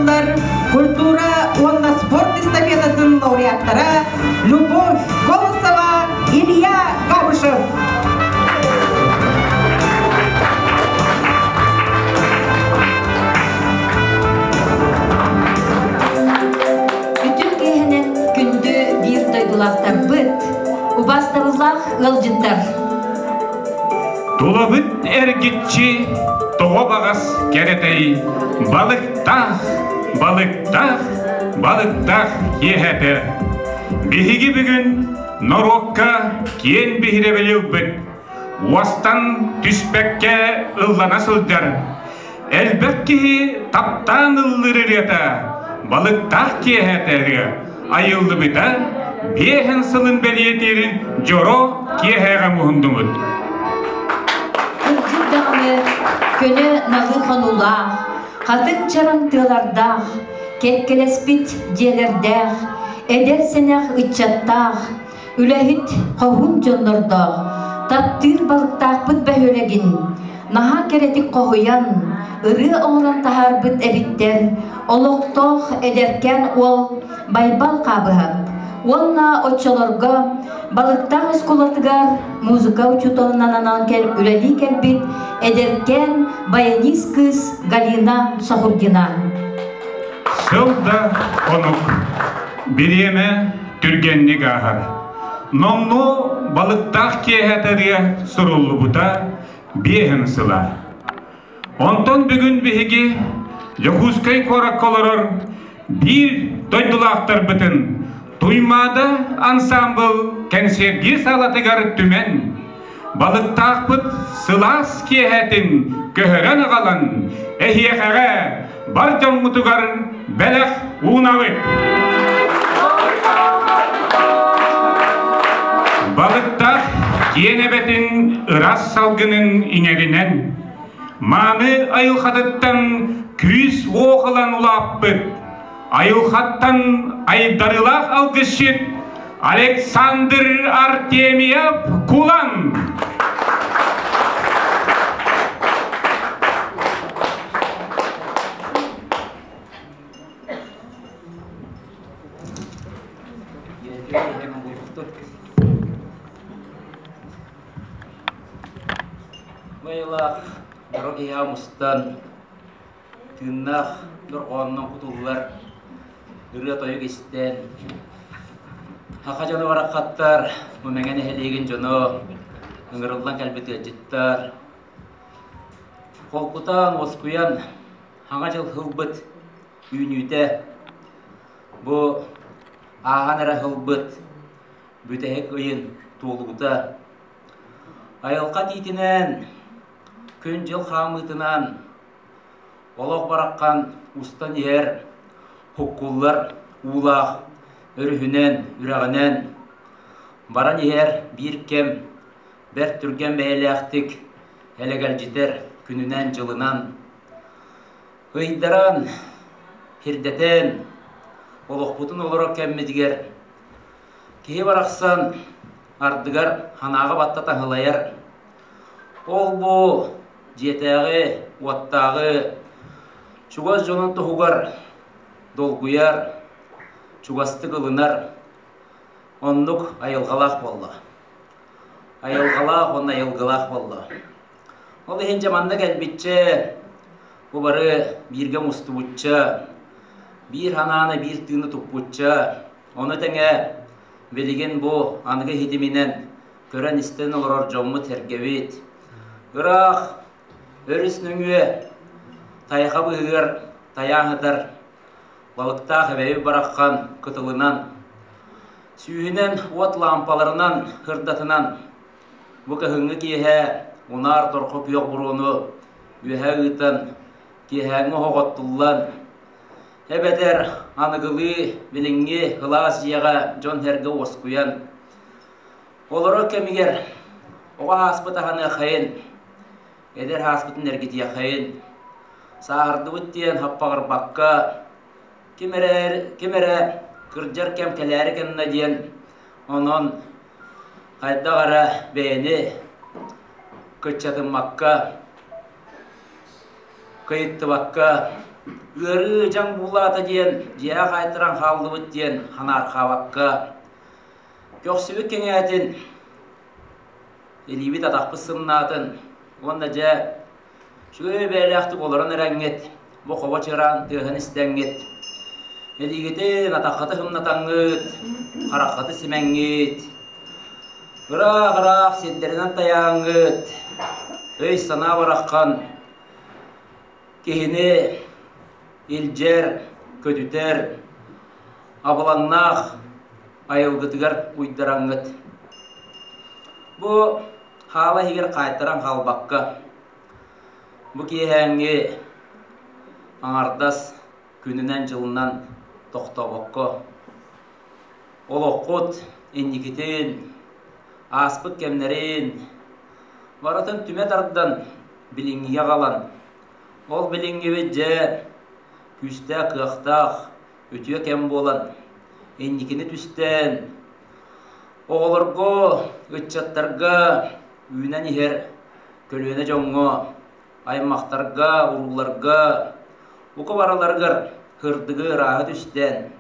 ыытыллар культура уонна спорт эстафетатын лауреаттара Любовь Колосова, Илья Габышев. Бүтүн киэһэнэн күндү биир дойдулаахтарбыт, убаастабыллаах ыалдьыттар. Тулабыт эргиччи тоҕо баҕас кэрэтэй, балыктаах, балыктаах, балыктаах киэһэтэ. Биһиги бүгүн норуокка киэн биһирэбили ылбыт, уостан түспэккэ ыллана сылдьар, элбэх киһи таптаан ыллыыр ырыата, балыктаах киэһэтэ ырыа айыллыбыта биэһин сылын бэлиэтиирин дьоро киэһээҕэ муһундумут. Кырдьык даҕаны көнө наҕыы хонуулаах, хатыҥ чараҥ тыалардаах, кэккэлэспит дьиэлэрдээх, эдэр сэнэх ыччаттаах, үлэһит хоһуун дьоннордоох, таптыыр балыктаахпыт бөһүөлэгин наһаа кэрэтик хоһуйан, ырыа оҥорон таһаарбыт эбиттэр олохтоох эдэркээн уол Байбал Хаабыһап уонна оччолорго Балыктаах оскуолатыгар музыка учууталынан анаан үлэлии кэлбит эдэркээн баянист кыыс Галина Шахурдина. Сыл да хонук, бириэмэ түргэнник ааһар. Номнуо балыктаах киэһэ суруллубута биэһин сыла. Онтон бүгүн биһиги Дьокуускай куоракка олорор биир дойдулаахтарбытын Туймаада ансаамбыл кэнсиэрдиир саалатыгар түмэн, балыктаахпыт сылаас киэһэтин көһөрөн аҕалан, эһиэхэҕэ бар дьоммутугар бэлэх уунабыт. Балыктаах киэн эбэтин ыраас салгынын иҥэринэн, мааны айылҕатыттан күүс-уох ылан улааппыт, айылҕаттан айдарыылаах алгысчыт Александр Артемьев Кулан. Майылаах дорогиһа мустан тыыннаах дорҕоонунан кутуллар ырыа-тойук истэн саха дьоно бараххаттар бу Мэҥэ нэһилиэгин дьоно ыҥырыллан кэлбит ыалдьыттар холкутаан уоскуйан Саҥа дьыл ылбыт үүнүүтэ бу ааһан эрэ ылбыт бүтэһик ыйын туолуута айылҕа тиитинэн күн-дьыл хаамыытынан олох бараххан устан иһэр һуккуллар уулаах өрүһүнэн, үрэҕинэн баран иһэр биир кэм бэрт түргэн бэйэлээхтик элэгэлдьитэр күнүнэн-дьылынан Ыйдаран, сирдэтэн, олохпутун олорор кэммитигэр киһи барахсан ардыгар санааҕа батта таһылайар. Ол-бу дьиэтээҕи, уоттааҕы чугас дьонун туһугар долгуйар, чугастык ылынар оннук айылҕалаах буолла. Айылҕалаах уонна айылгылаах буолла. Ол иһин дьэ манна кэлбиччэ, бу бары бииргэ мустубучча, биир санааны, биир тыыны туппучча, ону тэҥэ билигин бу аныгы ситиминэн көрөн-истэн олорор дьоммут-сэргэбит ыраах өрүс нөҥүө тайҕа быыһыгар тайаан сытар балыктаах эбэбит бараххан кытылынан сүүһүнэн уот лаампаларынан сырдатынан Бу кыһыҥҥы киэһэ унаар торхо күөх буруону үөһэ ыытан, киэһээҥҥи оһох оттуллан, эбэтэр аныгылыы билиҥҥи кылаас дьиэҕэ дьон-сэргэ уоскуйан, олорор кэмигэр оҕо ааспыт аһыныаххайын, эдэр ааспытын эргитиэххэйин, сааһырдыбыт диэн хаппаҕырбакка, ким эрэ, ким эрэ кырдьар кэм кэлээри гынна диэн, онон хайдах эрэ бэйэни кыччатыммакка, кыйыттыбакка, Ыарыы дьаҥ буулаата диэн дьиэҕэ хаайтаран хааллыбыт диэн санаарҕаабакка, көхсүбүт кэҥээтин, илиибит атахпыт сымнаатын уонна дьэ үчүгэй бэйэлээхтик олорон эрэҥҥит, бу хобо чыраан тыаһын истэҥҥит, илиигитин атаххыты сымнатаҥҥыт, хараххыты симэҥҥит, ыраах-ыраах сирдэринэн тайааҥҥыт, өй-санаа бараххан Киһини илдьэр, көтүтэр, абылаҥнаах айылгытыгар уйдараҥҥыт. Бу хаала иһигэр хаайтаран хаалбакка, бу киэһээҥҥи аҥардас күнүнэн-дьылынан тохтообокко, олоххут инникитин, ааспыт кэмнэрин барытын түмэ тардан билиҥҥигэ аҕалан, ол билиҥҥибит дьэ күүстээх, кыахтаах, үтүө кэм буолан, инникини түстээн, оҕолорго, ыччаттарга үүнэн иһэр көлүөнэ дьоҥҥо, аймахтарга, урууларга, бука барыларыгар кырдыгы ырааһы түстээн,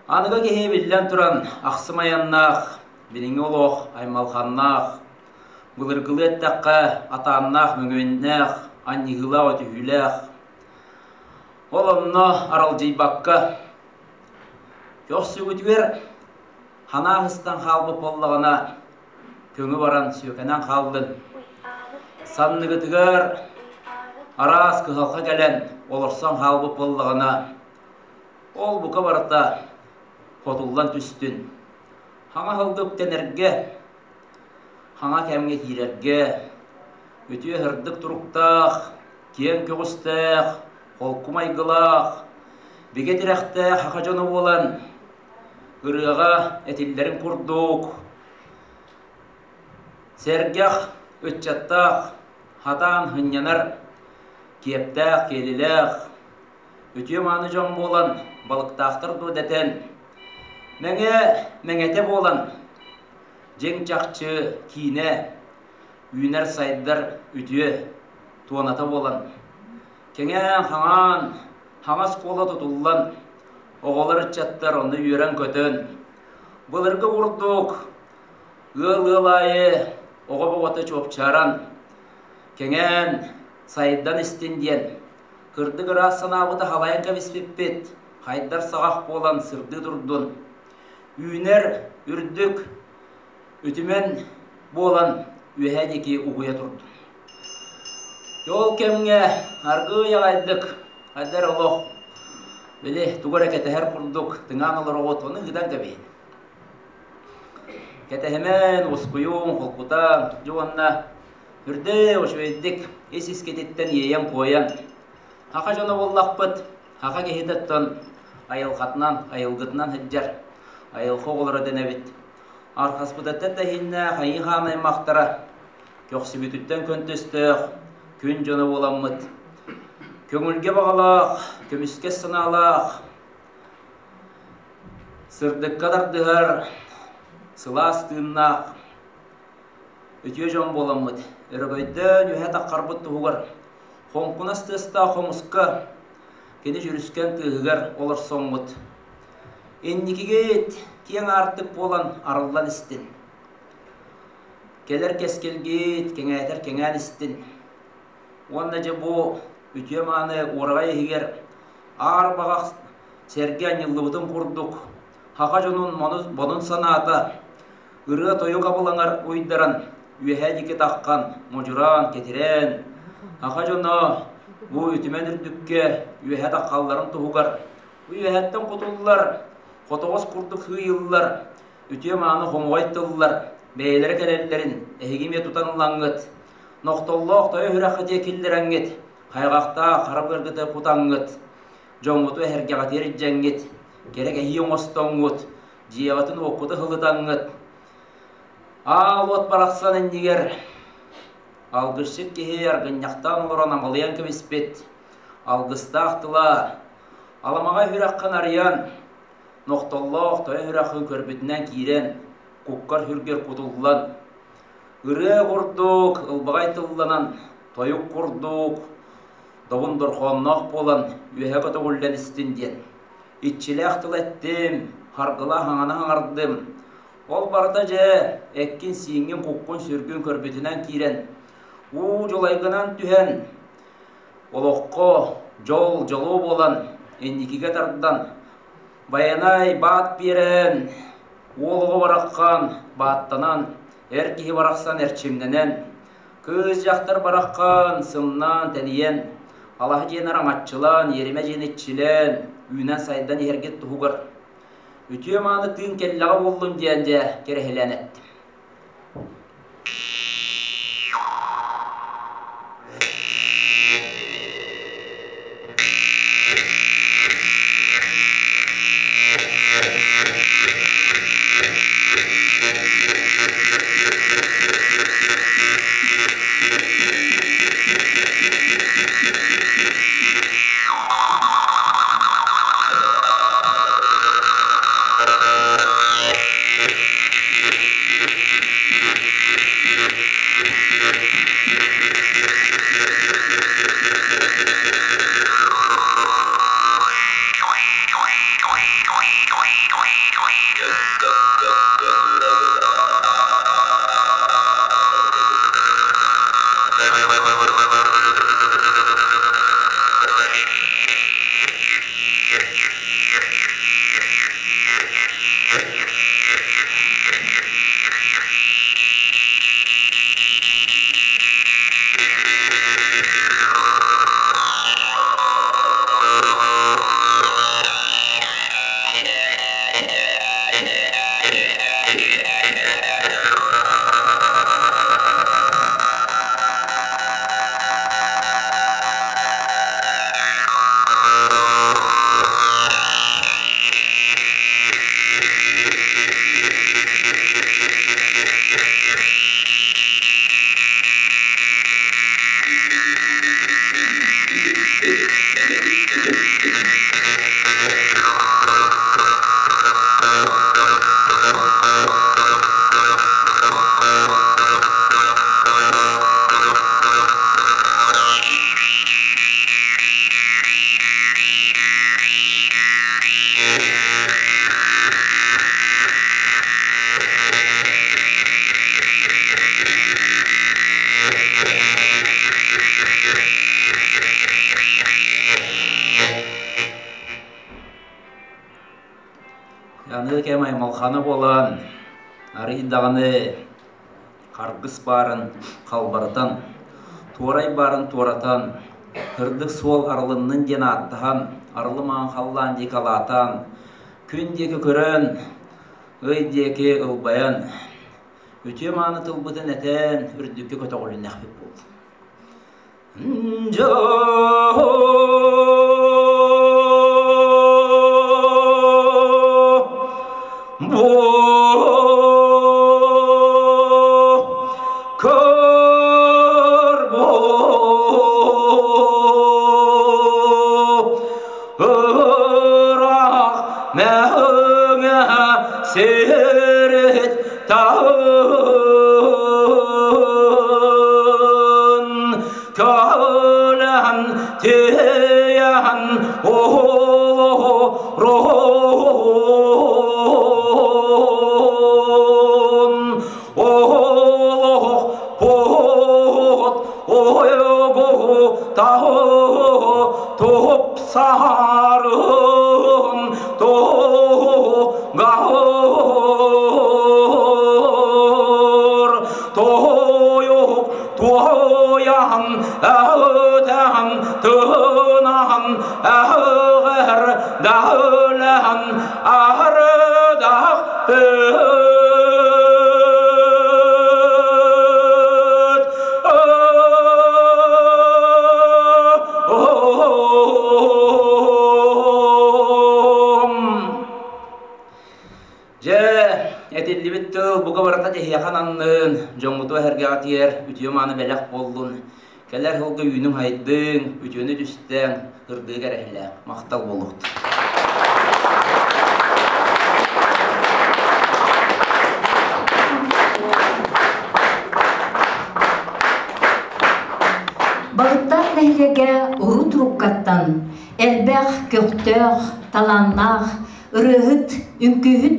аныгы киһи биллэн туран ахсым айаннаах, билиҥҥи олох аймалҕаннаах, Былыргылыы эттэххэ, атааннаах, мөҥүөннээх, анньыһыылаах, өтүһүүлээх. Ол онно аралдьыйбакка, көхсүгүтүгэр ханаа ыстан хаалбыт буоллаҕына, көҥү баран сүөкэнэн хааллын. Санныгытыгар араас кыһалҕа кэлэн олорсон хаалбыт буоллаҕына, ол бука барыта хотуллан түстүн. Хаҥа сылга үктэнэргэ Хаҥа кэмҥэ киирэргэ үтүө сырдык туруктаах, киэҥ көҕүстээх, холку майгылаах, бигэ тирэхтээх саха дьоно буолан, ырыаҕа этиллэрин курдук, сэргэх ыччаттаах, хатаан сынньанар киэптээх, киэлилээх, үтүө-мааны дьон буолан, балыктаахтар дуо дэтэн, мэҥэ мэҥэтэ буолан, Дьиҥ-чахчы киинэ үүнэр-сайдар үтүө туоната буолан, кэҥээн-хаҥаан, хаҥас куола тутуллан, оҕолор ыччаттар онно үөрэн-көтөн, былыргы курдук ыал-ыал аайы оҕо бөҕөтө чуопчааран, кэҥээн, сайдан истин диэн, кырдык ыраас санаабыты халайан кэбиспиппит, хайдар саҕах буолан сырдыы турдун. Үүнэр үрдүк үтүмэн буолан үөһээ диэки угуйа турдум. Ол кэмҥэ аргыый аҕайдык хайдар олох били тугу эрэ кэтэһэр курдук тыҥаан олороҕут, ону ыытан кэбиһин. Кэтэһимэн, уоскуйуҥ, холкутаҥ, дьэ уонна үрдээ үчүгэйдик ис-искититтэн иэйэн-куойан Саха дьоно буоллахпыт, Саха киһитэ оттон айылҕатынан, айылгытынан сылдьар, айылҕа оҕолоро дэнэбит. Архаспытыттан тэһииннээх айыы-хаан аймахтара, көхсүбүтүттэн көнтөстөөх күн дьоно буоламмыт, көҥүлгэ баҕалаах, көмүскэс санаалаах, сырдыкка тардыһар, сылаас тыыннаах үтүө дьон буоламмыт, өрөгөйдөөн үөһэ таххарбыт туһугар Хоҥкунас тыастаах хомуска кини дьүрүскэн тыаһыгар олорсоммут инникигит киэҥ аартык буолан арыллан истин. Кэлэр кэскилгит кэҥээтэр кэҥээн истин. Уонна дьэ бу үтүө-мааны уораҕай иһигэр аар баҕах сэргэ анньыллыбытын курдук саха дьонун бодун санаата ырыа-тойук абылаҥар уйдаран, үөһээ диэки таххан, модьураан, кэтирээн, саха дьоно бу үтүмэн үрдүккэ үөһэ таххалларын туһугар үөһэттэн кутуллар, хотоҕос курдук сыыйыллар, үтүө-мааны хомоҕой тыллар бэйэлэрэ кэлэллэрин эһиги эмиэ тутан ылаҥҥыт, нохтоллоох тойо үрэххитиэ киллэрэҥҥит, хайҕахтаах хара быаргыта кутаҥҥыт, дьоҥҥуту эһэргэҕитигэр илдьэҥҥит, кэрэ кэһии оҥостоҥҥут, дьиэҕитин-уоккутун ыһылытаҥҥыт, аал уот барахсан иннигэр алгысчыт киһи аргынньахтаан олорон амалыйан кэбиспит алгыстаах тыла аламаҕай сүрэххин арыйан, нохтоллоох тойон сүрэххин көрбүтүнэн киирэн, куккар-сүргэр кутуллан, ырыа курдук ылбаҕай тылланан, тойук курдук. Добун дорҕоонноох буолан үөһэ көтөҕүллэн истин диэн. Иччилээх тыл эттим, харгылаах аҥана хаҥардым. Ол барыта дьэ, эккин-сииҥҥин, куккун-сүргүн көрбүтүнэн киирэн, уу дьулайгынан түһэн, олоххо дьол дьолуо буолан, инникигэ тардан, Байанай баат биэрэн, уол оҕо бараххан бааттанан, эр киһи барахсан эрчимнэнэн, кыыс дьахтар бараххан сымнаан тэнийэн, алаһа дьиэни араҥаччылаан, иэримэ дьиэни иччилээн, үүнэн-сайдан иһэргит туһугар үтүө-мааны тыын кэллэҕэ буоллун диэн дьэ кэрэһилээн эттим. Аны кэм аймалхана буолан, арый даҕаны харгыс баарын халбарытан, туорай баарын туоратан, кырдык суол арылыннын диэн ааттаһан, арылы-маҥан халлаан диэки алаатаан, күн диэки көрөн, ый диэки ылбайан, үтүө-мааны тылбытын этэн, үрдүккэ көтөҕүлүннэхпит буолла. Көлөн тиһэн оһорон олох пот ойгу таһы тупсарын тугар Тойук туойан өтөн тыынан әҕэр даһылаһан аһырдах Дьэ, этиллибит тыл бука барыта эһиэхэ ананнын, дьоҥҥутугар эһэргэҕитигэр үтүө-мааны бэлэх буоллун, кэлэр сылга үүнүҥ-хайдыҥ, үтүөнү түстээн, ырдыыга эрэһилээҥ. Махтал буолуохтун. Балыктаах Балыктаах нэһилиэгэ урут-уруккаттан элбэх көхтөөх, талааннаах, ырыаһыт, үҥкүүһүт.